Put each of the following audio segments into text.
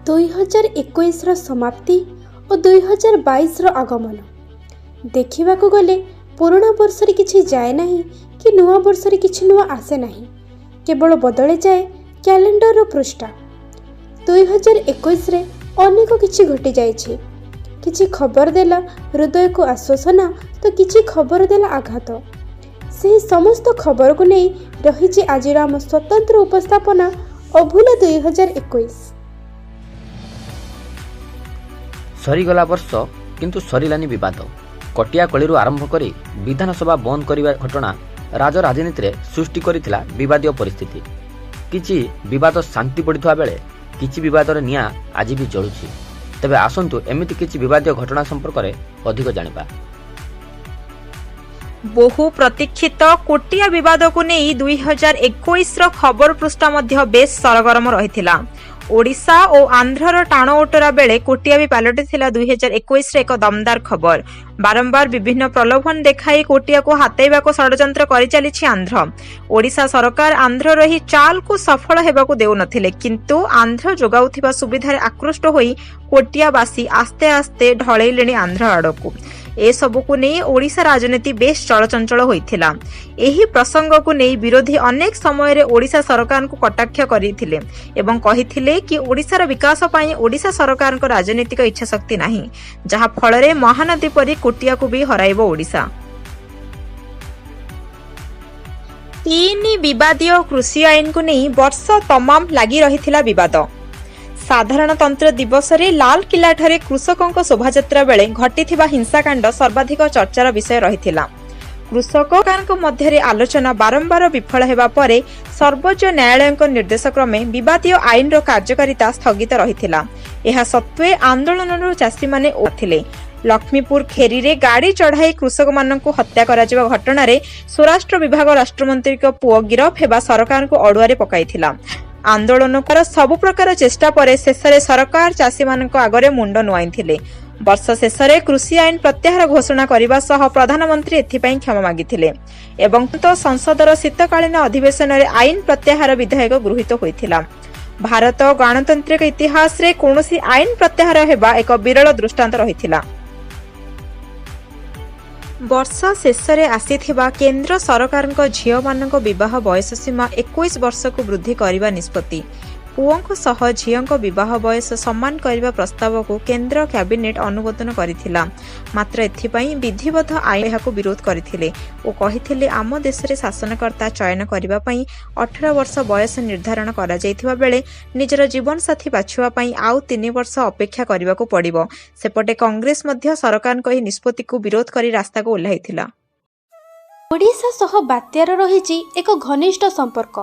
2021ର ସମାପ୍ତି ଓ 2022ର ଆଗମନ। ଦେଖିବାକୁ ଗଲେ ପୁରୁଣା ବର୍ଷରେ କିଛି ଯାଏ ନାହିଁ କି ନୂଆ ବର୍ଷରେ କିଛି ନୂଆ ଆସେ ନାହିଁ, କେବଳ ବଦଳିଯାଏ କ୍ୟାଲେଣ୍ଡରର ପୃଷ୍ଠା। 2021ରେ ଅନେକ କିଛି ଘଟିଯାଇଛି। କିଛି ଖବର ଦେଲା ହୃଦୟକୁ ଆଶ୍ୱାସନା ତ କିଛି ଖବର ଦେଲା ଆଘାତ। ସେହି ସମସ୍ତ ଖବରକୁ ନେଇ ରହିଛି ଆଜିର ଆମ ସ୍ୱତନ୍ତ୍ର ଉପସ୍ଥାପନା ଅଭୁଲା 2021। ସରିଗଲା ବର୍ଷ, କିନ୍ତୁ ସରିଲାନି ବିବାଦ। କଟିଆ କଳିରୁ ଆରମ୍ଭ କରି ବିଧାନସଭା ବନ୍ଦ କରିବା ଘଟଣା ରାଜ ରାଜନୀତିରେ ସୃଷ୍ଟି କରିଥିଲା ବିବାଦୀୟ ପରିସ୍ଥିତି। କିଛି ବିବାଦ ଶାନ୍ତି ପଡ଼ିଥିବା ବେଳେ କିଛି ବିବାଦର ନିଆଁ ଆଜି ବି ଜଳୁଛି। ତେବେ ଆସନ୍ତୁ ଏମିତି କିଛି ବିବାଦୀୟ ଘଟଣା ସମ୍ପର୍କରେ ଅଧିକ ଜାଣିବା। ବହୁ ପ୍ରତୀକ୍ଷିତ କୋଟିଆ ବିବାଦକୁ ନେଇ 2021ର ଖବର ପୃଷ୍ଠା ମଧ୍ୟ ବେଶ୍ ସରଗରମ ରହିଥିଲା। ଓଡ଼ିଶା ଓ ଆନ୍ଧ୍ରର ଟାଣ ଓଟରା ବେଳେ କୋଟିଆ ବି ପାଲଟିଥିଲା 2021ରେ ଏକ ଦମଦାର ଖବର। ବାରମ୍ବାର ବିଭିନ୍ନ ପ୍ରଲୋଭନ ଦେଖାଇ କୋଟିଆକୁ ହାତେଇବାକୁ ଷଡ଼ଯନ୍ତ୍ର କରିଚାଲିଛି ଆନ୍ଧ୍ର। ଓଡ଼ିଶା ସରକାର ଆନ୍ଧ୍ରର ଏହି ଚାଲକୁ ସଫଳ ହେବାକୁ ଦେଉନଥିଲେ, କିନ୍ତୁ ଆନ୍ଧ୍ର ଯୋଗାଉଥିବା ସୁବିଧାରେ ଆକୃଷ୍ଟ ହୋଇ କୋଟିଆବାସୀ ଆସ୍ତେ ଆସ୍ତେ ଢଳେଇଲେଣି ଆନ୍ଧ୍ର ଆଡ଼କୁ। ଏସବୁକୁ ନେଇ ଓଡ଼ିଶା ରାଜନୀତି ବେଶ୍ ଚଳଚଞ୍ଚଳ ହୋଇଥିଲା। ଏହି ପ୍ରସଙ୍ଗକୁ ନେଇ ବିରୋଧୀ ଅନେକ ସମୟରେ ଓଡ଼ିଶା ସରକାରଙ୍କୁ କଟାକ୍ଷ କରିଥିଲେ ଏବଂ କହିଥିଲେ କି ଓଡ଼ିଶାର ବିକାଶ ପାଇଁ ଓଡ଼ିଶା ସରକାରଙ୍କ ରାଜନୈତିକ ଇଚ୍ଛାଶକ୍ତି ନାହିଁ, ଯାହା ଫଳରେ ମହାନଦୀ ପରି କୋଟିଆକୁ ବି ହରାଇବ ଓଡ଼ିଶା। 3 ବିବାଦୀୟ କୃଷି ଆଇନକୁ ନେଇ ବର୍ଷ ତମାମ ଲାଗି ରହିଥିଲା ବିବାଦ। ସାଧାରଣତନ୍ତ୍ର ଦିବସରେ ଲାଲକିଲ୍ଲାଠାରେ କୃଷକଙ୍କ ଶୋଭାଯାତ୍ରା ବେଳେ ଘଟିଥିବା ହିଂସାକାଣ୍ଡ ସର୍ବାଧିକ ଚର୍ଚ୍ଚାର ବିଷୟ ରହିଥିଲା। କୃଷକଙ୍କ ମଧ୍ୟରେ ଆଲୋଚନା ବାରମ୍ବାର ବିଫଳ ହେବା ପରେ ସର୍ବୋଚ୍ଚ ନ୍ୟାୟାଳୟଙ୍କ ନିର୍ଦ୍ଦେଶକ୍ରମେ ବିବାଦୀୟ ଆଇନର କାର୍ଯ୍ୟକାରିତା ସ୍ଥଗିତ ରହିଥିଲା। ଏହା ସତ୍ତ୍ୱେ ଆନ୍ଦୋଳନରୁ ଚାଷୀମାନେ ଥିଲେ। ଲକ୍ଷ୍ମୀପୁର ଖେରିରେ ଗାଡ଼ି ଚଢ଼ାଇ କୃଷକମାନଙ୍କୁ ହତ୍ୟା କରାଯିବା ଘଟଣାରେ ସ୍ୱରାଷ୍ଟ୍ର ବିଭାଗ ରାଷ୍ଟ୍ରମନ୍ତ୍ରୀଙ୍କ ପୁଅ ଗିରଫ ହେବା ସରକାରଙ୍କୁ ଅଡୁଆରେ ପକାଇଥିଲା। ଆନ୍ଦୋଳନର ସବୁ ପ୍ରକାର ଚେଷ୍ଟା ପରେ ଶେଷରେ ସରକାର ଚାଷୀମାନଙ୍କ ଆଗରେ ମୁଣ୍ଡ ନୁଆଇଥିଲେ। ବର୍ଷ ଶେଷରେ କୃଷି ଆଇନ ପ୍ରତ୍ୟାହାର ଘୋଷଣା କରିବା ସହ ପ୍ରଧାନମନ୍ତ୍ରୀ ଏଥିପାଇଁ କ୍ଷମା ମାଗିଥିଲେ ଏବଂ ତ ସଂସଦର ଶୀତକାଳୀନ ଅଧିବେଶନରେ ଆଇନ ପ୍ରତ୍ୟାହାର ବିଧେୟକ ଗୃହୀତ ହୋଇଥିଲା। ଭାରତ ଗଣତାନ୍ତ୍ରିକ ଇତିହାସରେ କୌଣସି ଆଇନ ପ୍ରତ୍ୟାହାର ହେବା ଏକ ବିରଳ ଦୃଷ୍ଟାନ୍ତ ରହିଥିଲା। ବର୍ଷ ଶେଷରେ ଆସିଥିବା କେନ୍ଦ୍ର ସରକାରଙ୍କ ଝିଅମାନଙ୍କ ବିବାହ ବୟସ ସୀମା 21 ବର୍ଷକୁ ବୃଦ୍ଧି କରିବା ନିଷ୍ପତ୍ତି, ପୁଅଙ୍କ ସହ ଝିଅଙ୍କ ବିବାହ ବୟସ ସମାନ କରିବା ପ୍ରସ୍ତାବକୁ କେନ୍ଦ୍ର କ୍ୟାବିନେଟ୍ ଅନୁମୋଦନ କରିଥିଲା। ମାତ୍ର ଏଥିପାଇଁ ବିଧିବଦ୍ଧ ଆଇନ ଏହାକୁ ବିରୋଧ କରିଥିଲେ ଓ କହିଥିଲେ, ଆମ ଦେଶରେ ଶାସନକର୍ତ୍ତା ଚୟନ କରିବା ପାଇଁ 18 ବର୍ଷ ବୟସ ନିର୍ଦ୍ଧାରଣ କରାଯାଇଥିବା ବେଳେ ନିଜର ଜୀବନସାଥୀ ବାଛିବା ପାଇଁ ଆଉ 3 ବର୍ଷ ଅପେକ୍ଷା କରିବାକୁ ପଡ଼ିବ। ସେପଟେ କଂଗ୍ରେସ ମଧ୍ୟ ସରକାରଙ୍କ ଏହି ନିଷ୍ପତ୍ତିକୁ ବିରୋଧ କରି ରାସ୍ତାକୁ ଓହ୍ଲାଇଥିଲା। ଓଡ଼ିଶା ସହ ବାତ୍ୟାର ରହିଛି ଏକ ଘନିଷ୍ଠ ସମ୍ପର୍କ।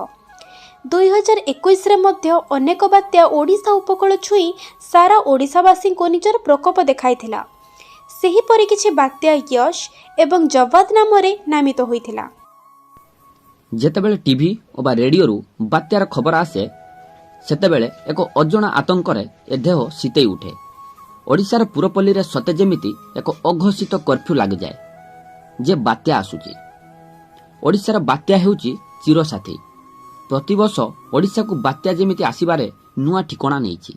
2021ରେ ମଧ୍ୟ ଅନେକ ବାତ୍ୟା ଓଡ଼ିଶା ଉପକୂଳ ଛୁଇଁ ସାରା ଓଡ଼ିଶାବାସୀଙ୍କୁ ନିଜର ପ୍ରକୋପ ଦେଖାଇଥିଲା। ସେହିପରି କିଛି ବାତ୍ୟା ୟଶ୍ ଏବଂ ଜବାଦ ନାମରେ ନାମିତ ହୋଇଥିଲା। ଯେତେବେଳେ ଟିଭି ଅବା ରେଡିଓରୁ ବାତ୍ୟାର ଖବର ଆସେ, ସେତେବେଳେ ଏକ ଅଜଣା ଆତଙ୍କରେ ଏ ଦେହ ଶୀତେଇ ଉଠେ। ଓଡ଼ିଶାର ପୁରପଲ୍ଲୀରେ ସତେ ଯେମିତି ଏକ ଅଘୋଷିତ କର୍ଫ୍ୟୁ ଲାଗିଯାଏ ଯେ ବାତ୍ୟା ଆସୁଛି। ଓଡ଼ିଶାର ବାତ୍ୟା ହେଉଛି ଚିରସାଥୀ। ପ୍ରତିବର୍ଷ ଓଡ଼ିଶାକୁ ବାତ୍ୟା ଯେମିତି ଆସିବାରେ ନୂଆ ଠିକଣା ନେଇଛି।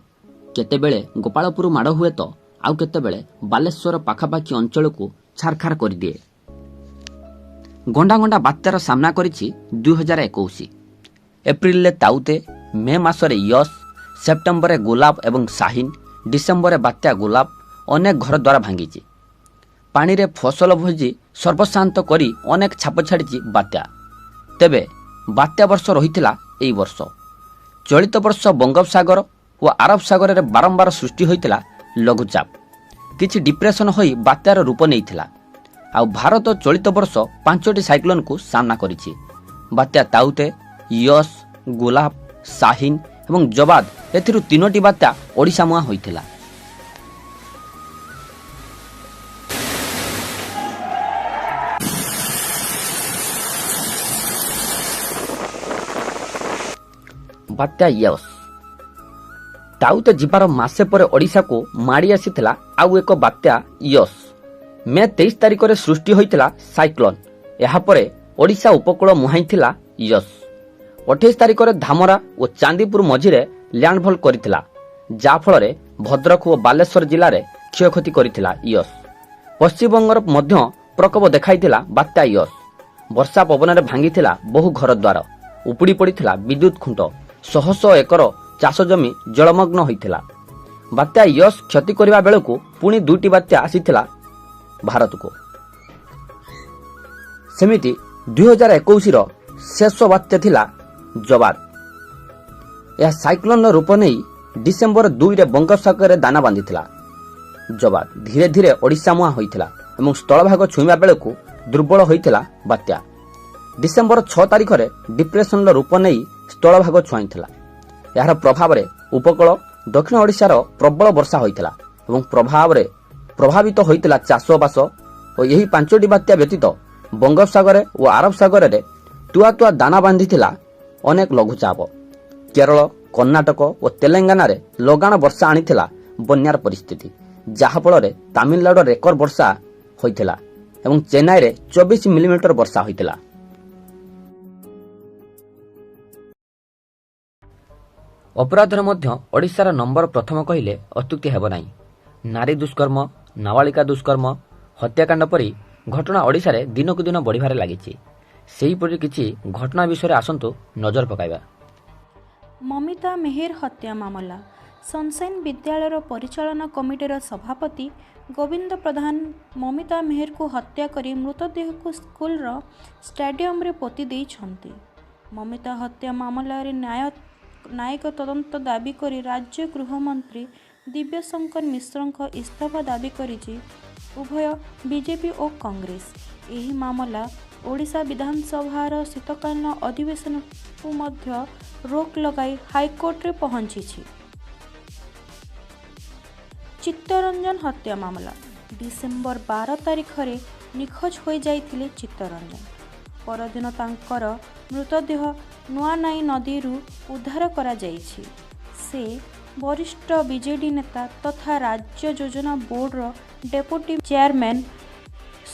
କେତେବେଳେ ଗୋପାଳପୁର ମାଡ଼ ହୁଏ ତ ଆଉ କେତେବେଳେ ବାଲେଶ୍ୱର ପାଖାପାଖି ଅଞ୍ଚଳକୁ ଛାରଖାର କରିଦିଏ। ଗଣ୍ଡା ଗଣ୍ଡା ବାତ୍ୟାର ସାମ୍ନା କରିଛି 2021। ଏପ୍ରିଲରେ ତାଉତେ, ମେ ମାସରେ ୟସ୍, ସେପ୍ଟେମ୍ବରରେ ଗୋଲାପ ଏବଂ ସାହିନ, ଡିସେମ୍ବରରେ ବାତ୍ୟା ଗୋଲାପ ଅନେକ ଘର ଦ୍ୱାରା ଭାଙ୍ଗିଛି। ପାଣିରେ ଫସଲ ଭୋଜି ସର୍ବଶାନ୍ତ କରି ଅନେକ ଛାପ ଛାଡ଼ିଛି ବାତ୍ୟା। ତେବେ ବାତ୍ୟା ବର୍ଷ ରହିଥିଲା ଏଇ ବର୍ଷ। ଚଳିତ ବର୍ଷ ବଙ୍ଗୋପସାଗର ଓ ଆରବ ସାଗରରେ ବାରମ୍ବାର ସୃଷ୍ଟି ହୋଇଥିଲା ଲଘୁଚାପ। କିଛି ଡିପ୍ରେସନ ହୋଇ ବାତ୍ୟାର ରୂପ ନେଇଥିଲା। ଆଉ ଭାରତ ଚଳିତ ବର୍ଷ 5ଟି ସାଇକ୍ଲୋନକୁ ସାମ୍ନା କରିଛି। ବାତ୍ୟା ତାଉତେ, ୟସ୍, ଗୋଲାପ, ସାହିନ ଏବଂ ଜବାଦ, ଏଥିରୁ 3ଟି ବାତ୍ୟା ଓଡ଼ିଶା ମୁହାଁ ହୋଇଥିଲା। ବାତ୍ୟା ୟସ୍। ତାଉତେ ଯିବାର ମାସେ ପରେ ଓଡ଼ିଶାକୁ ମାଡ଼ି ଆସିଥିଲା ଆଉ ଏକ ବାତ୍ୟା ୟସ୍। ମେ 23 ତାରିଖରେ ସୃଷ୍ଟି ହୋଇଥିଲା ସାଇକ୍ଲୋନ୍। ଏହାପରେ ଓଡ଼ିଶା ଉପକୂଳ ମୁହାଁଇଥିଲା ୟସ୍। 28 ତାରିଖରେ ଧାମରା ଓ ଚାନ୍ଦିପୁର ମଝିରେ ଲ୍ୟାଣ୍ଡଫଲ୍ କରିଥିଲା। ଯାହାଫଳରେ ଭଦ୍ରକ ଓ ବାଲେଶ୍ୱର ଜିଲ୍ଲାରେ କ୍ଷୟକ୍ଷତି କରିଥିଲା ୟସ୍। ପଶ୍ଚିମବଙ୍ଗର ମଧ୍ୟ ପ୍ରକୋପ ଦେଖାଇଥିଲା ବାତ୍ୟା ୟସ୍। ବର୍ଷା ପବନରେ ଭାଙ୍ଗିଥିଲା ବହୁ ଘରଦ୍ୱାର, ଉପୁଡ଼ି ପଡ଼ିଥିଲା ବିଦ୍ୟୁତ ଖୁଣ୍ଟ, ଶହ ଶହ ଏକର ଚାଷ ଜମି ଜଳମଗ୍ନ ହୋଇଥିଲା। ବାତ୍ୟା ୟସ୍ କ୍ଷତି କରିବା ବେଳକୁ ପୁଣି ଦୁଇଟି ବାତ୍ୟା ଆସିଥିଲା ଭାରତକୁ। ସେମିତି 2021ର ଶେଷ ବାତ୍ୟା ଥିଲା ଜବାଦ। ଏହା ସାଇକ୍ଲୋନର ରୂପ ନେଇ ଡିସେମ୍ବର 2ରେ ବଙ୍ଗୋପସାଗରରେ ଦାନା ବାନ୍ଧିଥିଲା। ଜବାଦ ଧୀରେ ଧୀରେ ଓଡ଼ିଶା ମୁହାଁ ହୋଇଥିଲା ଏବଂ ସ୍ଥଳଭାଗ ଛୁଇଁବା ବେଳକୁ ଦୁର୍ବଳ ହୋଇଥିଲା ବାତ୍ୟା। ଡିସେମ୍ବର 6 ତାରିଖରେ ଡିପ୍ରେସନର ରୂପ ନେଇ ସ୍ଥଳଭାଗ ଛୁଆଇଥିଲା। ଏହାର ପ୍ରଭାବରେ ଉପକୂଳ ଦକ୍ଷିଣ ଓଡ଼ିଶାର ପ୍ରବଳ ବର୍ଷା ହୋଇଥିଲା ଏବଂ ପ୍ରଭାବରେ ପ୍ରଭାବିତ ହୋଇଥିଲା ଚାଷବାସ। ଓ ଏହି ପାଞ୍ଚଟି ବାତ୍ୟା ବ୍ୟତୀତ ବଙ୍ଗୋପସାଗରରେ ଓ ଆରବ ସାଗରରେ ତୁଆ ତୁଆ ଦାନା ବାନ୍ଧିଥିଲା ଅନେକ ଲଘୁଚାପ। କେରଳ, କର୍ଣ୍ଣାଟକ ଓ ତେଲେଙ୍ଗାନାରେ ଲଗାଣ ବର୍ଷା ଆଣିଥିଲା ବନ୍ୟାର ପରିସ୍ଥିତି, ଯାହାଫଳରେ ତାମିଲନାଡୁର ରେକର୍ଡ ବର୍ଷା ହୋଇଥିଲା ଏବଂ ଚେନ୍ନାଇରେ 24 ମିଲିମିଟର ବର୍ଷା ହୋଇଥିଲା। ଅପରାଧରେ ମଧ୍ୟ ଓଡ଼ିଶାର ନମ୍ବର ପ୍ରଥମ କହିଲେ ଅତ୍ୟୁକ୍ତି ହେବ ନାହିଁ। ନାରୀ ଦୁଷ୍କର୍ମ, ନାବାଳିକା ଦୁଷ୍କର୍ମ, ହତ୍ୟାକାଣ୍ଡ ପରି ଘଟଣା ଓଡ଼ିଶାରେ ଦିନକୁ ଦିନ ବଢ଼ିବାରେ ଲାଗିଛି। ସେହିପରି କିଛି ଘଟଣା ବିଷୟରେ ଆସନ୍ତୁ ନଜର ପକାଇବା। ମମିତା ମେହେର ହତ୍ୟା ମାମଲା। ସନସାଇନ୍ ବିଦ୍ୟାଳୟର ପରିଚାଳନା କମିଟିର ସଭାପତି ଗୋବିନ୍ଦ ପ୍ରଧାନ ମମିତା ମେହେରକୁ ହତ୍ୟା କରି ମୃତଦେହକୁ ସ୍କୁଲର ଷ୍ଟାଡିୟମରେ ପୋତି ଦେଇଛନ୍ତି। ମମିତା ହତ୍ୟା ମାମଲାରେ ନ୍ୟାୟିକ ତଦନ୍ତ ଦାବି କରି ରାଜ୍ୟ ଗୃହମନ୍ତ୍ରୀ ଦିବ୍ୟଶଙ୍କର ମିଶ୍ରଙ୍କ ଇସ୍ତଫା ଦାବି କରିଛି ଉଭୟ ବିଜେପି ଓ କଂଗ୍ରେସ। ଏହି ମାମଲା ଓଡ଼ିଶା ବିଧାନସଭାର ଶୀତକାଳୀନ ଅଧିବେଶନକୁ ମଧ୍ୟ ରୋକ ଲଗାଇ ହାଇକୋର୍ଟରେ ପହଞ୍ଚିଛି। ଚିତ୍ତରଞ୍ଜନ ହତ୍ୟା ମାମଲା। ଡିସେମ୍ବର 12 ତାରିଖରେ ନିଖୋଜ ହୋଇଯାଇଥିଲେ ଚିତ୍ତରଞ୍ଜନ। ପରଦିନ ତାଙ୍କର ମୃତଦେହ ନୂଆନାଇ ନଦୀରୁ ଉଦ୍ଧାର କରାଯାଇଛି। ସେ ବରିଷ୍ଠ ବିଜେଡି ନେତା ତଥା ରାଜ୍ୟ ଯୋଜନା ବୋର୍ଡର ଡେପୁଟି ଚେୟାରମ୍ୟାନ୍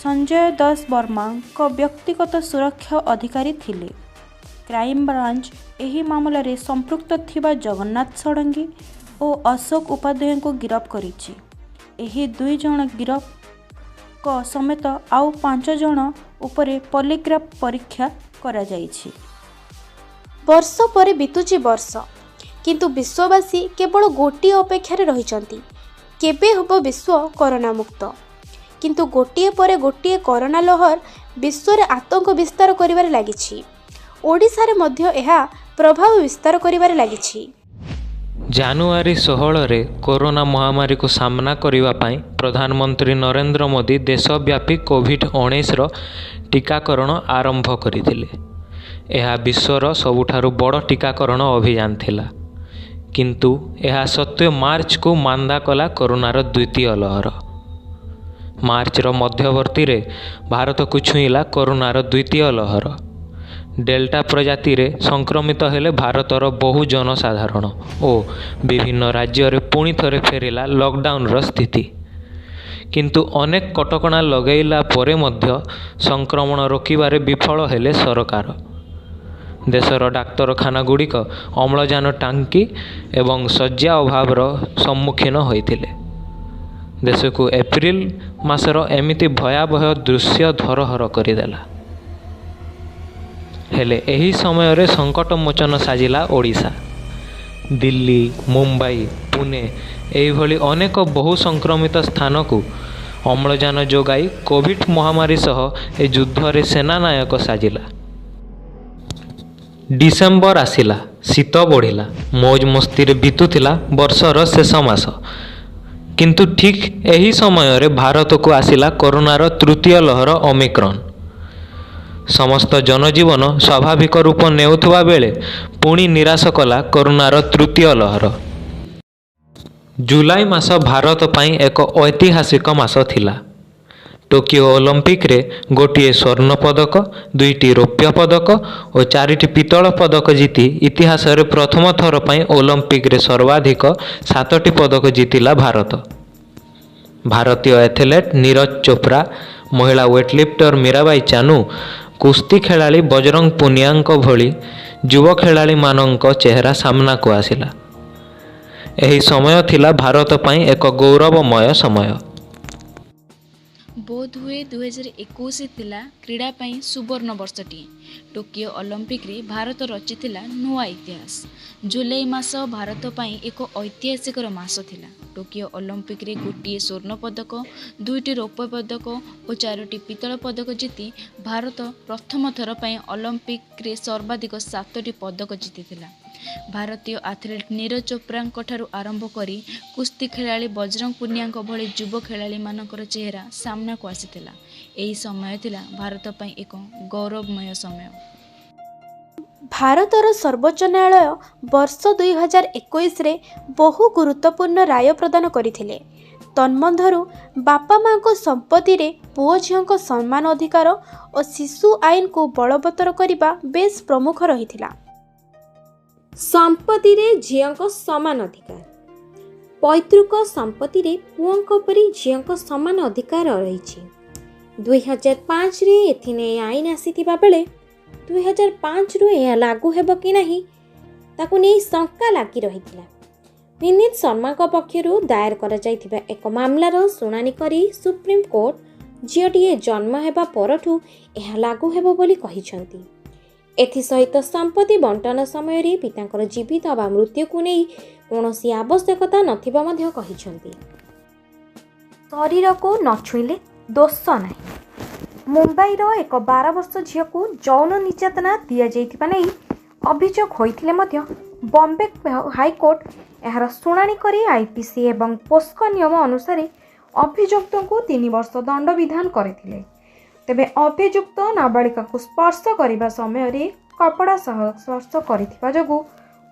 ସଞ୍ଜୟ ଦାସ ବର୍ମାଙ୍କ ବ୍ୟକ୍ତିଗତ ସୁରକ୍ଷା ଅଧିକାରୀ ଥିଲେ। କ୍ରାଇମବ୍ରାଞ୍ଚ ଏହି ମାମଲାରେ ସମ୍ପୃକ୍ତ ଥିବା ଜଗନ୍ନାଥ ଷଡ଼ଙ୍ଗୀ ଓ ଅଶୋକ ଉପାଧ୍ୟାୟଙ୍କୁ ଗିରଫ କରିଛି। ଏହି ଦୁଇ ଜଣ ଗିରଫଙ୍କ ସମେତ ଆଉ 5 ଜଣ ଉପରେ ପଲିଗ୍ରାଫ ପରୀକ୍ଷା କରାଯାଇଛି। ବର୍ଷ ପରେ ବିତୁଛି ବର୍ଷ, କିନ୍ତୁ ବିଶ୍ୱବାସୀ କେବଳ ଗୋଟିଏ ଅପେକ୍ଷାରେ ରହିଛନ୍ତି, କେବେ ହେବ ବିଶ୍ୱ କରୋନା ମୁକ୍ତ। କିନ୍ତୁ ଗୋଟିଏ ପରେ ଗୋଟିଏ କରୋନା ଲହର ବିଶ୍ୱରେ ଆତଙ୍କ ବିସ୍ତାର କରିବାରେ ଲାଗିଛି। ଓଡ଼ିଶାରେ ମଧ୍ୟ ଏହା ପ୍ରଭାବ ବିସ୍ତାର କରିବାରେ ଲାଗିଛି। ଜାନୁଆରୀ 16ରେ କରୋନା ମହାମାରୀକୁ ସାମ୍ନା କରିବା ପାଇଁ ପ୍ରଧାନମନ୍ତ୍ରୀ ନରେନ୍ଦ୍ର ମୋଦି ଦେଶବ୍ୟାପୀ କୋଭିଡ୍-19ର ଟିକାକରଣ ଆରମ୍ଭ କରିଥିଲେ। ଏହା ବିଶ୍ୱର ସବୁଠାରୁ ବଡ଼ ଟିକାକରଣ ଅଭିଯାନ ଥିଲା। କିନ୍ତୁ ଏହା ସତ୍ତ୍ୱେ ମାର୍ଚ୍ଚକୁ ମାନ୍ଦା କଲା କରୋନାର ଦ୍ୱିତୀୟ ଲହର। ମାର୍ଚ୍ଚର ମଧ୍ୟବର୍ତ୍ତୀରେ ଭାରତକୁ ଛୁଇଁଲା କରୋନାର ଦ୍ୱିତୀୟ ଲହର। ଡେଲ୍ଟା ପ୍ରଜାତିରେ ସଂକ୍ରମିତ ହେଲେ ଭାରତର ବହୁ ଜନସାଧାରଣ ଓ ବିଭିନ୍ନ ରାଜ୍ୟରେ ପୁଣି ଥରେ ଫେରିଲା ଲକଡାଉନର ସ୍ଥିତି। କିନ୍ତୁ ଅନେକ କଟକଣା ଲଗାଇଲା ପରେ ମଧ୍ୟ ସଂକ୍ରମଣ ରୋକିବାରେ ବିଫଳ ହେଲେ ସରକାର। ଦେଶର ଡାକ୍ତରଖାନାଗୁଡ଼ିକ ଅମ୍ଳଜାନ ଟାଙ୍କି ଏବଂ ଶଯ୍ୟା ଅଭାବର ସମ୍ମୁଖୀନ ହୋଇଥିଲେ। ଦେଶକୁ ଏପ୍ରିଲ ମାସର ଏମିତି ଭୟାବହ ଦୃଶ୍ୟ ଧରହର କରିଦେଲା। ହେଲେ ଏହି ସମୟରେ ସଙ୍କଟମୋଚନ ସାଜିଲା ଓଡ଼ିଶା। ଦିଲ୍ଲୀ, ମୁମ୍ବାଇ, ପୁନେ ଏହିଭଳି ଅନେକ ବହୁ ସଂକ୍ରମିତ ସ୍ଥାନକୁ ଅମ୍ଳଜାନ ଯୋଗାଇ କୋଭିଡ୍ ମହାମାରୀ ସହ ଏ ଯୁଦ୍ଧରେ ସେନାନାୟକ ସାଜିଲା। ଡିସେମ୍ବର ଆସିଲା, ଶୀତ ବଢ଼ିଲା, ମୌଜ ମସ୍ତିରେ ବିତୁଥିଲା ବର୍ଷର ଶେଷ ମାସ। କିନ୍ତୁ ଠିକ୍ ଏହି ସମୟରେ ଭାରତକୁ ଆସିଲା କରୋନାର ତୃତୀୟ ଲହର ଓମିକ୍ରନ୍। ସମସ୍ତ ଜନଜୀବନ ସ୍ୱାଭାବିକ ରୂପ ନେଉଥିବା ବେଳେ ପୁଣି ନିରାଶ କଲା କରୋନାର ତୃତୀୟ ଲହର। ଜୁଲାଇ ମାସ ଭାରତ ପାଇଁ ଏକ ଐତିହାସିକ ମାସ ଥିଲା। ଟୋକିଓ ଅଲିମ୍ପିକରେ ଗୋଟିଏ ସ୍ୱର୍ଣ୍ଣ ପଦକ, ଦୁଇଟି ରୌପ୍ୟ ପଦକ ଓ ଚାରିଟି ପିତ୍ତଳ ପଦକ ଜିତି ଇତିହାସରେ ପ୍ରଥମ ଥର ପାଇଁ ଅଲିମ୍ପିକରେ ସର୍ବାଧିକ 7ଟି ପଦକ ଜିତିଲା ଭାରତ। ଭାରତୀୟ ଆଥଲେଟ୍ ନୀରଜ ଚୋପ୍ରା, ମହିଳା ୱେଟଲିଫ୍ଟର ମୀରାବାଇ ଚାନୁ, କୁସ୍ତି ଖେଳାଳି ବଜରଙ୍ଗ ପୁନିଆଙ୍କ ଭଳି ଯୁବ ଖେଳାଳିମାନଙ୍କ ଚେହେରା ସାମ୍ନାକୁ ଆସିଲା। ଏହି ସମୟ ଥିଲା ଭାରତ ପାଇଁ ଏକ ଗୌରବମୟ ସମୟ। ବୋଧହୁଏ 2021 ଥିଲା କ୍ରୀଡ଼ା ପାଇଁ ସୁବର୍ଣ୍ଣ ବର୍ଷଟିଏ। ଟୋକିଓ ଅଲିମ୍ପିକରେ ଭାରତ ରଚିଥିଲା ନୂଆ ଇତିହାସ। ଜୁଲାଇ ମାସ ଭାରତ ପାଇଁ ଏକ ଐତିହାସିକର ମାସ ଥିଲା। ଟୋକିଓ ଅଲିମ୍ପିକରେ ଗୋଟିଏ ସ୍ୱର୍ଣ୍ଣ ପଦକ, 2ଟି ରୌପ୍ୟ ପଦକ ଓ 4ଟି ପିତ୍ତଳ ପଦକ ଜିତି ଭାରତ ପ୍ରଥମ ଥର ପାଇଁ ଅଲିମ୍ପିକରେ ସର୍ବାଧିକ 7ଟି ପଦକ ଜିତିଥିଲା। ଭାରତୀୟ ଆଥଲେଟ୍ ନୀରଜ ଚୋପ୍ରାଙ୍କ ଠାରୁ ଆରମ୍ଭ କରି କୁସ୍ତି ଖେଳାଳି ବଜରଙ୍ଗ ପୁନିଆଙ୍କ ଭଳି ଯୁବ ଖେଳାଳିମାନଙ୍କର ଚେହେରା ସାମ୍ନାକୁ ଆସିଥିଲା। ଏହି ସମୟ ଥିଲା ଭାରତ ପାଇଁ ଏକ ଗୌରବମୟ ସମୟ। ଭାରତର ସର୍ବୋଚ୍ଚ ନ୍ୟାୟାଳୟ ବର୍ଷ 2021ରେ ବହୁ ଗୁରୁତ୍ୱପୂର୍ଣ୍ଣ ରାୟ ପ୍ରଦାନ କରିଥିଲେ। ତନ୍ମଧ୍ୟରୁ ବାପା ମାଆଙ୍କ ସମ୍ପତ୍ତିରେ ପୁଅ ଝିଅଙ୍କ ସମାନ ଅଧିକାର ଓ ଶିଶୁ ଆଇନକୁ ବଳବତ୍ତର କରିବା ବେଶ୍ ପ୍ରମୁଖ ରହିଥିଲା। ସମ୍ପତ୍ତିରେ ଝିଅଙ୍କ ସମାନ ଅଧିକାର। ପୈତୃକ ସମ୍ପତ୍ତିରେ ପୁଅଙ୍କ ପରି ଝିଅଙ୍କ ସମାନ ଅଧିକାର ରହିଛି। 2005ରେ ଏଥିନେଇ ଆଇନ ଆସିଥିବା ବେଳେ 2005ରୁ ଏହା ଲାଗୁ ହେବ କି ନାହିଁ ତାକୁ ନେଇ ଶଙ୍କା ଲାଗି ରହିଥିଲା। ବିନୀତ ଶର୍ମାଙ୍କ ପକ୍ଷରୁ ଦାୟର କରାଯାଇଥିବା ଏକ ମାମଲାର ଶୁଣାଣି କରି ସୁପ୍ରିମକୋର୍ଟ ଝିଅଟିଏ ଜନ୍ମ ହେବା ପରଠୁ ଏହା ଲାଗୁ ହେବ ବୋଲି କହିଛନ୍ତି। ଏଥିସହିତ ସମ୍ପତ୍ତି ବଣ୍ଟନ ସମୟରେ ପିତାଙ୍କର ଜୀବିତ ବା ମୃତ୍ୟୁକୁ ନେଇ କୌଣସି ଆବଶ୍ୟକତା ନଥିବା ମଧ୍ୟ କହିଛନ୍ତି। ଶରୀରକୁ ନ ଛୁଇଁଲେ ଦୋଷ ନାହିଁ। ମୁମ୍ବାଇର ଏକ 12 ବର୍ଷ ଝିଅକୁ ଯୌନ ନିର୍ଯାତନା ଦିଆଯାଇଥିବା ନେଇ ଅଭିଯୋଗ ହୋଇଥିଲେ ମଧ୍ୟ ବମ୍ବେ ହାଇକୋର୍ଟ ଏହାର ଶୁଣାଣି କରି ଆଇପିସି ଏବଂ ପୋସ୍କୋ ନିୟମ ଅନୁସାରେ ଅଭିଯୁକ୍ତଙ୍କୁ 3 ବର୍ଷ ଦଣ୍ଡବିଧାନ କରିଥିଲେ। ତେବେ ଅଭିଯୁକ୍ତ ନାବାଳିକାକୁ ସ୍ପର୍ଶ କରିବା ସମୟରେ କପଡ଼ା ସହ ସ୍ପର୍ଶ କରିଥିବା ଯୋଗୁଁ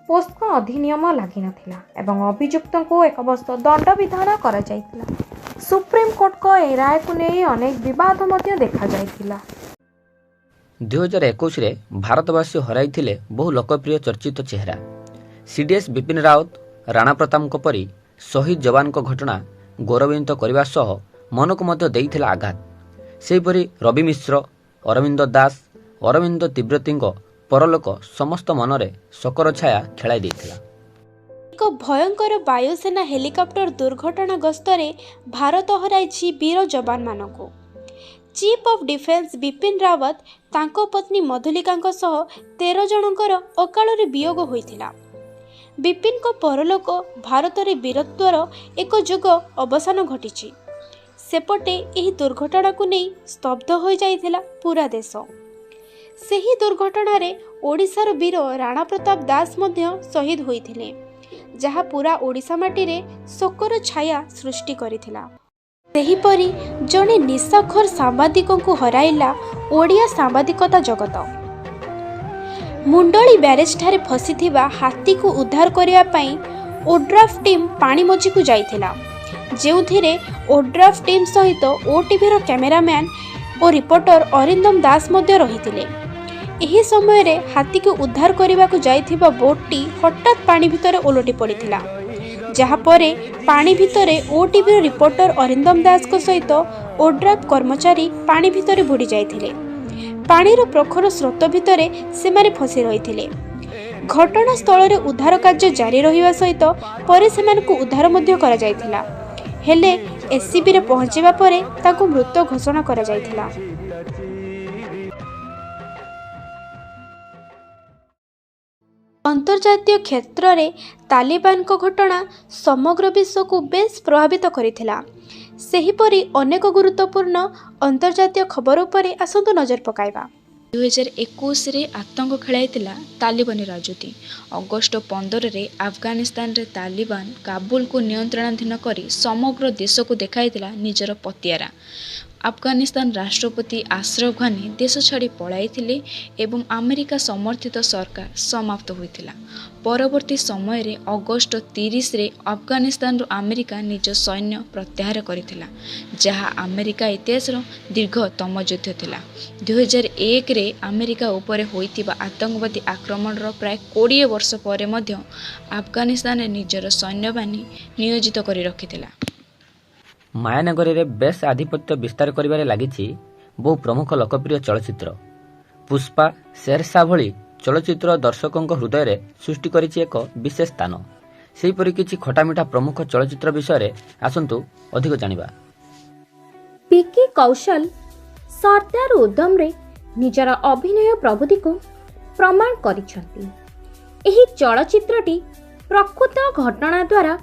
ପୋସ୍କୋ ଅଧିନିୟମ ଲାଗିନଥିଲା ଏବଂ ଅଭିଯୁକ୍ତଙ୍କୁ 1 ବର୍ଷ ଦଣ୍ଡବିଧାନ କରାଯାଇଥିଲା। ସୁପ୍ରିମକୋର୍ଟଙ୍କ ଏହି ରାୟକୁ ନେଇ ଅନେକ ବିବାଦ ମଧ୍ୟ ଦେଖାଯାଇଥିଲା। 2021ରେ ଭାରତବାସୀ ହରାଇଥିଲେ ବହୁ ଲୋକପ୍ରିୟ ଚର୍ଚ୍ଚିତ ଚେହେରା। ସିଡିଏସ୍ ବିପିନ ରାୱତ, ରାଣା ପ୍ରତାପଙ୍କ ପରି ଶହୀଦ ଯବାନଙ୍କ ଘଟଣା ଗୌରବାନ୍ୱିତ କରିବା ସହ ମନକୁ ମଧ୍ୟ ଦେଇଥିଲା ଆଘାତ। ସେହିପରି ରବି ମିଶ୍ର, ଅରବିନ୍ଦ ଦାସ, ଅରବିନ୍ଦ ତିବ୍ରତୀଙ୍କ ପରଲୋକ ସମସ୍ତ ମନରେ ଶୋକର ଛାୟା ଖେଳାଇ ଦେଇଥିଲା। ଏକ ଭୟଙ୍କର ବାୟୁସେନା ହେଲିକପ୍ଟର ଦୁର୍ଘଟଣା ଗସ୍ତରେ ଭାରତ ହରାଇଛି ବୀର ଯବାନମାନଙ୍କୁ। Chief of defence Bipin Rawat, ତାଙ୍କ ପତ୍ନୀ ମଧୁଲିକାଙ୍କ ସହ 13 ଜଣଙ୍କର ଅକାଳରେ ବିୟୋଗ ହୋଇଥିଲା। ବିପିନଙ୍କ ପରଲୋକ ଭାରତରେ ବୀରତ୍ୱର ଏକ ଯୁଗ ଅବସାନ ଘଟିଛି। ସେପଟେ ଏହି ଦୁର୍ଘଟଣାକୁ ନେଇ ସ୍ତବ୍ଧ ହୋଇଯାଇଥିଲା ପୁରା ଦେଶ। ସେହି ଦୁର୍ଘଟଣାରେ ଓଡ଼ିଶାର ବୀର ରାଣା ପ୍ରତାପ ଦାସ ମଧ୍ୟ ଶହୀଦ ହୋଇଥିଲେ, ଯାହା ପୁରା ଓଡ଼ିଶା ମାଟିରେ ଶୋକର ଛାୟା ସୃଷ୍ଟି କରିଥିଲା। ସେହିପରି ଜଣେ ନିଶାଖୋର ସାମ୍ବାଦିକଙ୍କୁ ହରାଇଲା ଓଡ଼ିଆ ସାମ୍ବାଦିକତା ଜଗତ। ମୁଣ୍ଡଳି ବ୍ୟାରେଜଠାରେ ଫସିଥିବା ହାତୀକୁ ଉଦ୍ଧାର କରିବା ପାଇଁ ଓଡ୍ରାଫ୍ ଟିମ୍ ପାଣି ମଝିକୁ ଯାଇଥିଲା, ଯେଉଁଥିରେ ଓଡ୍ରାଫ୍ ଟିମ୍ ସହିତ ଓଟିଭିର କ୍ୟାମେରାମ୍ୟାନ୍ ଓ ରିପୋର୍ଟର ଅରିନ୍ଦମ ଦାସ ମଧ୍ୟ ରହିଥିଲେ। ଏହି ସମୟରେ ହାତୀକୁ ଉଦ୍ଧାର କରିବାକୁ ଯାଇଥିବା ବୋଟ୍ଟି ହଠାତ୍ ପାଣି ଭିତରେ ଓଲଟି ପଡ଼ିଥିଲା, ଯାହାପରେ ପାଣି ଭିତରେ ଓଟିଭିର ରିପୋର୍ଟର ଅରିନ୍ଦମ ଦାସଙ୍କ ସହିତ ଓଡ୍ରାଫ୍ କର୍ମଚାରୀ ପାଣି ଭିତରେ ବୁଡ଼ି ଯାଇଥିଲେ। ପାଣିର ପ୍ରଖର ସ୍ରୋତ ଭିତରେ ସେମାନେ ଫସି ରହିଥିଲେ। ଘଟଣାସ୍ଥଳରେ ଉଦ୍ଧାର କାର୍ଯ୍ୟ ଜାରି ରହିବା ସହିତ ପରେ ସେମାନଙ୍କୁ ଉଦ୍ଧାର ମଧ୍ୟ କରାଯାଇଥିଲା। ହେଲେ ଏସ୍ସିବିରେ ପହଞ୍ଚିବା ପରେ ତାଙ୍କୁ ମୃତ ଘୋଷଣା କରାଯାଇଥିଲା। ଅନ୍ତର୍ଜାତୀୟ କ୍ଷେତ୍ରରେ ତାଲିବାନଙ୍କ ଘଟଣା ସମଗ୍ର ବିଶ୍ୱକୁ ବେଶ୍ ପ୍ରଭାବିତ କରିଥିଲା। ସେହିପରି ଅନେକ ଗୁରୁତ୍ୱପୂର୍ଣ୍ଣ ଅନ୍ତର୍ଜାତୀୟ ଖବର ଉପରେ ଆସନ୍ତୁ ନଜର ପକାଇବା। 2021ରେ ଆତଙ୍କ ଖେଳାଇଥିଲା ତାଲିବାନୀ ରାଜୁତି। ଅଗଷ୍ଟ 15ରେ ଆଫଗାନିସ୍ତାନରେ ତାଲିବାନ କାବୁଲକୁ ନିୟନ୍ତ୍ରଣାଧୀନ କରି ସମଗ୍ର ଦେଶକୁ ଦେଖାଇଥିଲା ନିଜର ପତିଆରା। ଆଫଗାନିସ୍ତାନ ରାଷ୍ଟ୍ରପତି ଆଶ୍ରଫ ଘାନି ଦେଶ ଛାଡ଼ି ପଳାଇଥିଲେ ଏବଂ ଆମେରିକା ସମର୍ଥିତ ସରକାର ସମାପ୍ତ ହୋଇଥିଲା। ପରବର୍ତ୍ତୀ ସମୟରେ ଅଗଷ୍ଟ 30ରେ ଆଫଗାନିସ୍ତାନରୁ ଆମେରିକା ନିଜ ସୈନ୍ୟ ପ୍ରତ୍ୟାହାର କରିଥିଲା, ଯାହା ଆମେରିକା ଇତିହାସର ଦୀର୍ଘତମ ଯୁଦ୍ଧ ଥିଲା। 2001ରେ ଆମେରିକା ଉପରେ ହୋଇଥିବା ଆତଙ୍କବାଦୀ ଆକ୍ରମଣର ପ୍ରାୟ 20 ବର୍ଷ ପରେ ମଧ୍ୟ ଆଫଗାନିସ୍ତାନରେ ନିଜର ସୈନ୍ୟବାହିନୀ ନିୟୋଜିତ କରି ରଖିଥିଲା। ମାୟାନଗରୀରେ ବେଶ୍ ଆଧିପତ୍ୟ ବିସ୍ତାର କରିବାରେ ଲାଗିଛି ବହୁ ପ୍ରମୁଖ ଲୋକପ୍ରିୟ ଚଳଚ୍ଚିତ୍ର। ପୁଷ୍ପା, ଶେରଶାହ ଭଳି ଚଳଚ୍ଚିତ୍ର ଦର୍ଶକଙ୍କ ହୃଦୟରେ ସୃଷ୍ଟି କରିଛି ଏକ ବିଶେଷ ସ୍ଥାନ। ସେହିପରି କିଛି ଖଟାମିଠା ପ୍ରମୁଖ ଚଳଚ୍ଚିତ୍ର ବିଷୟରେ ଆସନ୍ତୁ ଅଧିକ ଜାଣିବା। ପିକି କୌଶଲ ସର୍ଦ୍ଦାର ଉଦ୍ଦମରେ ନିଜର ଅଭିନୟ ପ୍ରଭୃତିକୁ ପ୍ରମାଣ କରିଛନ୍ତି। ଏହି ଚଳଚ୍ଚିତ୍ରଟି ପ୍ରକୃତ ଘଟଣା ଦ୍ୱାରା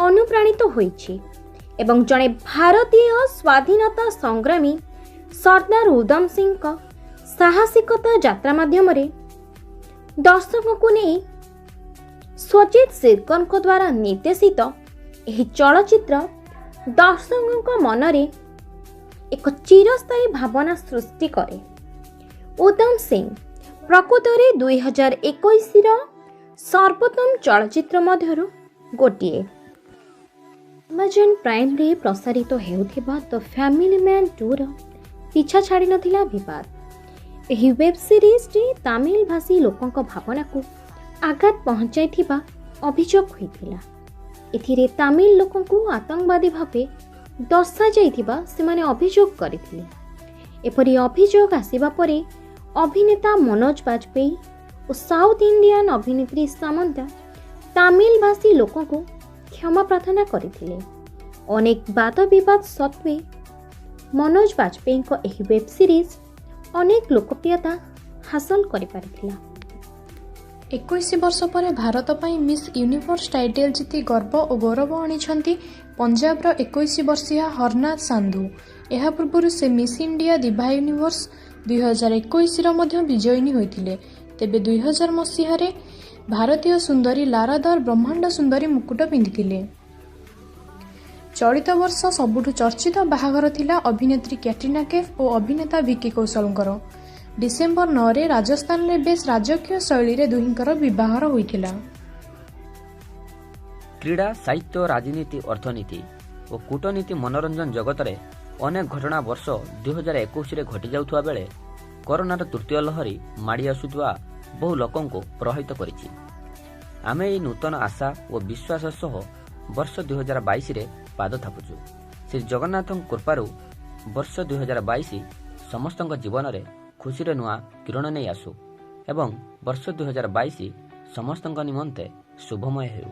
ଅନୁପ୍ରାଣିତ ହୋଇଛି ଏବଂ ଜଣେ ଭାରତୀୟ ସ୍ୱାଧୀନତା ସଂଗ୍ରାମୀ ସର୍ଦ୍ଦାର ଉଦ୍ଦମ ସିଂଙ୍କ ସାହସିକତା ଯାତ୍ରା ମାଧ୍ୟମରେ ଦର୍ଶକଙ୍କୁ ନେଇ ସ୍ୱଜିତ ସିରକରଙ୍କ ଦ୍ୱାରା ନିର୍ଦ୍ଦେଶିତ ଏହି ଚଳଚ୍ଚିତ୍ର ଦର୍ଶକଙ୍କ ମନରେ ଏକ ଚିରସ୍ଥାୟୀ ଭାବନା ସୃଷ୍ଟି କରେ। ଉଦ୍ଦମ ସିଂ ପ୍ରକୃତରେ 2021ର ସର୍ବୋତ୍ତମ ଚଳଚ୍ଚିତ୍ର ମଧ୍ୟରୁ ଗୋଟିଏ। ଆମାଜନ୍ ପ୍ରାଇମ୍ରେ ପ୍ରସାରିତ ହେଉଥିବା ଦ ଫ୍ୟାମିଲି ମ୍ୟାନ୍ 2ର ପିଛା ଛାଡ଼ିନଥିଲା ବିବାଦ। ଏହି ୱେବ୍ ସିରିଜ୍ଟି ତାମିଲ ଭାଷୀ ଲୋକଙ୍କ ଭାବନାକୁ ଆଘାତ ପହଞ୍ଚାଇଥିବା ଅଭିଯୋଗ ହୋଇଥିଲା। ଏଥିରେ ତାମିଲ ଲୋକଙ୍କୁ ଆତଙ୍କବାଦୀ ଭାବେ ଦର୍ଶାଯାଇଥିବା ସେମାନେ ଅଭିଯୋଗ କରିଥିଲେ। ଏପରି ଅଭିଯୋଗ ଆସିବା ପରେ ଅଭିନେତା ମନୋଜ ବାଜପେୟୀ ଓ ସାଉଥ୍ ଇଣ୍ଡିଆନ୍ ଅଭିନେତ୍ରୀ ସାମନ୍ତା ତାମିଲ ଭାଷୀ ଲୋକଙ୍କୁ କ୍ଷମା ପ୍ରାର୍ଥନା କରିଥିଲେ। ଅନେକ ବାଦ ବିବାଦ ସତ୍ତ୍ୱେ ମନୋଜ ବାଜପେୟୀଙ୍କ ଏହି ୱେବ୍ ସିରିଜ୍ ଅନେକ ଲୋକପ୍ରିୟତା ହାସଲ କରିପାରିଥିଲା। 21 ବର୍ଷ ପରେ ଭାରତ ପାଇଁ ମିସ୍ ୟୁନିଭର୍ସ ଟାଇଟଲ୍ ଜିତି ଗର୍ବ ଓ ଗୌରବ ଆଣିଛନ୍ତି ପଞ୍ଜାବର 21 ବର୍ଷୀୟା ହରନାଜ ସାନ୍ଧୁ। ଏହା ପୂର୍ବରୁ ସେ ମିସ୍ ଇଣ୍ଡିଆ ଦିଭା ୟୁନିଭର୍ସ 2021ର ମଧ୍ୟ ବିଜୟିନୀ ହୋଇଥିଲେ। ତେବେ 2000 ମସିହାରେ ଭାରତୀୟ ସୁନ୍ଦରୀ ଲାରା ଦର ବ୍ରହ୍ମାଣ୍ଡ ସୁନ୍ଦରୀ ମୁକୁଟ ପିନ୍ଧିଥିଲେ। ଚଳିତ ବର୍ଷ ସବୁଠୁ ଚର୍ଚ୍ଚିତ ବାହାଘର ଥିଲା ଅଭିନେତ୍ରୀ କ୍ୟାଟ୍ରିନା କେଫ୍ ଓ ଅଭିନେତା ଭିକି କୌଶଲଙ୍କର। ଡିସେମ୍ବର 9ରେ ରାଜସ୍ଥାନରେ ବେଶ୍ ରାଜକୀୟ ଶୈଳୀରେ ଦୁହିଁଙ୍କର ବିବାହର ହୋଇଥିଲା। କ୍ରୀଡ଼ା, ସାହିତ୍ୟ, ରାଜନୀତି, ଅର୍ଥନୀତି ଓ କୂଟନୀତି, ମନୋରଞ୍ଜନ ଜଗତରେ ଅନେକ ଘଟଣା ବର୍ଷ 2021ରେ ଘଟିଯାଉଥିବା ବେଳେ କରୋନାର ତୃତୀୟ ଲହରୀ ମାଡ଼ି ଆସୁଥିବା ବହୁ ଲୋକଙ୍କୁ ପ୍ରଭାବିତ କରିଛି। ଆମେ ଏହି ନୂତନ ଆଶା ଓ ବିଶ୍ୱାସ ସହ ବର୍ଷ 2022ରେ ପାଦ ଥାପୁଛୁ। ଶ୍ରୀ ଜଗନ୍ନାଥଙ୍କ କୃପାରୁ ବର୍ଷ 2022 ସମସ୍ତଙ୍କ ଜୀବନରେ ଖୁସିର ନୂଆ କିରଣ ନେଇ ଆସୁ ଏବଂ ବର୍ଷ 2022 ସମସ୍ତଙ୍କ ନିମନ୍ତେ ଶୁଭମୟ ହେଉ।